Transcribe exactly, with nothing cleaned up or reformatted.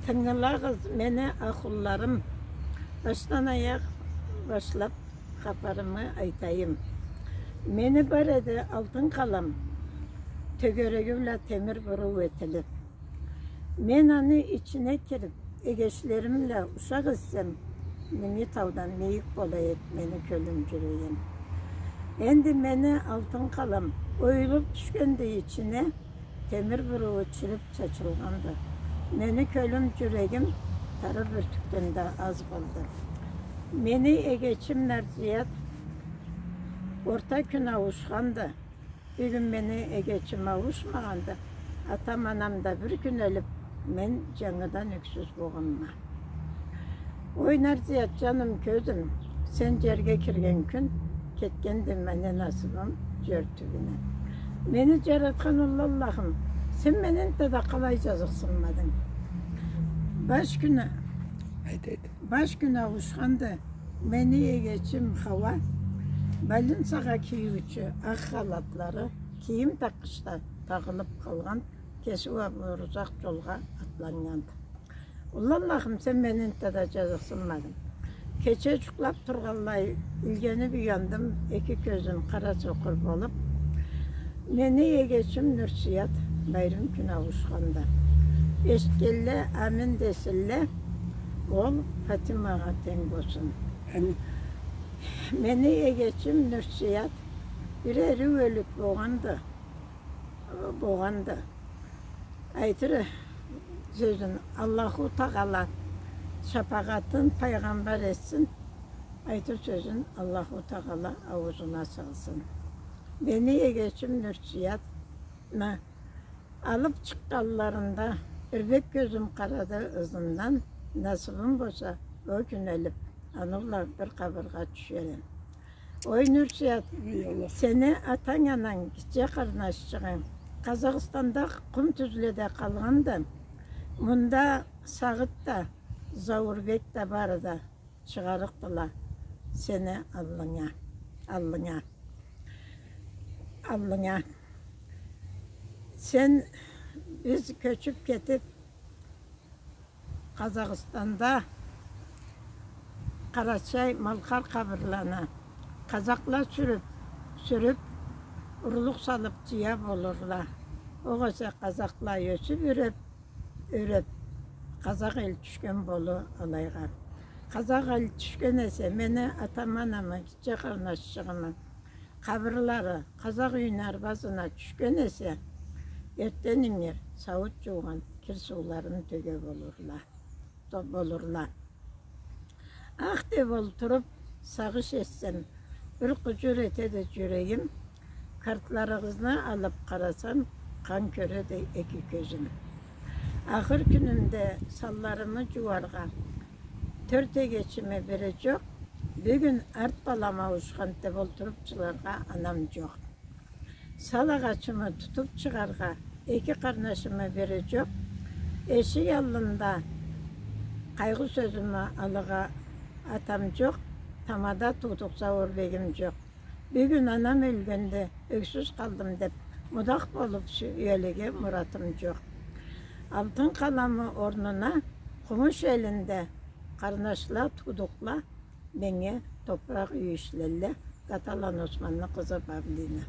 Тынгылагъыз мени, ахлуларым, башдан аякъ башлап хапарымы айтайым. Мени бар эди алтын къалам, тёгереги бла темир буруу этилип. Мен аны ичине кирип, эгечлерим бла ушакъ этсем, Минги таудан мийик бола эди мени кёлюм, жюрегим. Энди мени алтын къалам оюлуп тюшгенди ичине, темир буруу чирип чачылгъанды. Мени кёлюм, жюрегим тары бюртюкден да аз болду. Мени эгечим Нарзият орта кюн ауушханды. Бюгюн мени эгечим ауушмагъанды. Атам, анам да бир кюн ёлюп, мен жангыдан ёксюз болгъанма. Ой, Нарзият, жаным, кёзюм, сен жерге кирген кюн кетгенди мени насыбым жёр тюбюне. Мени жаратхан уллу Аллахым, сен мени энтта да къалай жазыкъсынмадынг? Баш кюню, айт, айт, баш кюню ауушханды мени эгечим Хауа, больницагъа кийиучю акъ халатлары, кийим такъгъычда тагъылып къалгъан, кеси уа бир узакъ жолгъа атланнганды. Уллу Аллахым, сен мени энтта да жазыкъсынмадынг. Кече жукълап тургъанлай илгенип уяндым, эки кёзюм къара сокъур болуп. Мени эгечим Нюрсият байрым кюн ауушханды. Эшитгенле амин десинле, ол Фатимагъа тенг болсун. Амин. Мени эгечим Нюрсият бир эри ёлюк болгъанды, болгъанды. Айтыр сёзюн Аллаху Тагъала шапагъатын пайгъамбар этсин. Айтыр сёзюн Аллаху Тагъала ауузуна салсын. Мени эгечим Нюрсиятны алып чыкъгъанларында бир бек кёзюм къарады ызындан, насыбым болса, ол кюн ёлюп, аны бла бир къабыргъа тюшерем. Ой, Нюрсият, ой, Аллах, сени атанг, ананг, гитче къарнашчыгъынг Къазахстанда, къум тюзледе къалгъанды. Мында Сагъыт да, Зауурбек да бары да чыгъарыкъдыла сени аллынга, аллынга, аллынга. Сен, биз кёчюп кетип, Къазахстанда Къарачай-малкъар къабырланы къазакъла сюрюп, сюрюп, урлукъ салып жыя болурла. Огъесе къазакъла ёсюп, юреп, ёреп, къазакъ эл тюшген болур алайгъа. Къазакъ эл тюшген эсе, мени атамы, анамы, гитче къарнашчыгъымы къабырлары къазакъ юйню арбазына тюшген эсе, эртден ингир сауут жуугъан кир сууларын тёге болурла, то-, болурла. Ах деп олтуруп, сагъыш этсем, бир къужур этеди жюрегим, картларыгъызны алып къарасам, къан кёреди эки кёзюм. Ахыр кюнюмде санларымы жууаргъа тёрт эгечими бири жокъ, бюгюн арт балам ауушхан деп олтуруп жыларгъа анам жокъ. Сал агъачымы тутуп чыгъаргъа эки къарнашымы бири жокъ, эшик аллында къайгъы сёзюмю алыргъа атам жокъ, тамада туудукъ Зауурбегим жокъ. Бюгюн анам ёлгенде ёксюз къалдым деп, мудах болуп сюелиге муратым жокъ. Алтын къаламы орнуна къумуш элинде къарнашла, туудукъла меннге топуракъ юй ишлелле, Гаталаны Османны къызы Бавлина.